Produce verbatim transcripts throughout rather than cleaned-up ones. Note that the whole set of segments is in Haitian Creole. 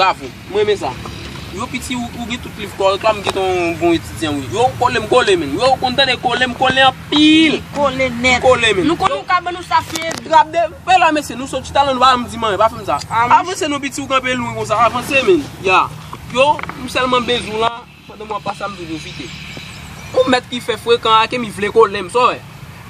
Bravo. Mwen renmen sa. Yo piti ou, ou gen tout liv kòrèk la, m gen yon bon etidyan wi. Yo kole m kole menm. Yo konn tande kole m kole anpil. Kole nèt. Kole menm. Nou konn nou ka ban nou sa fye. Grab de fè la mesye, nou sot chita la nou pa janm di m anyen, pa fè m sa. Avanse non piti ou kanpe lwen konsa, avanse menm. Ya. Yo, m sèlman bezwen w la. Pandan m ap pase a m tou pwofite. Yon mèt ki fè frekan a ke mi vle kole m, sa w wè.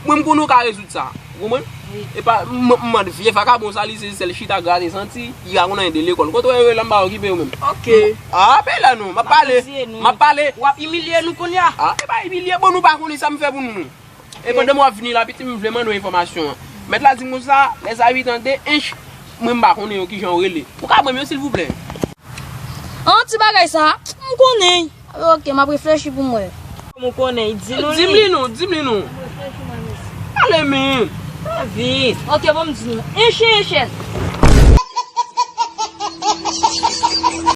Mwen m konnen w ka rezoud sa. Ou konprann? Wi. E pa m m mande vye vakabon sa li se sèl chita grate santi, li pa konn anyen de lekòl. Kote w ye la m pa okipe w menm. Ok. A, apele non, m ap pale. M ap pale. W ap imilye nou kounye a. A, e pa imilye, bon nou pa konnen sa m fè pou nou non. E pandan m ap vini la piti m vle mande w enfòmasyon an. Mèt la di m konsa, les habitants de Ench, mwen m pa konnen yo kijan yo rele. Ou ka ban m yo silvouplè? An ti bagay sa, m konnen. Ok, m ap reflechi pou m wè. Kòman w konnen? Di nou li. Di m li non, di m li non. Ale men. Vit. Ok, bon m di nou. Ench, ench.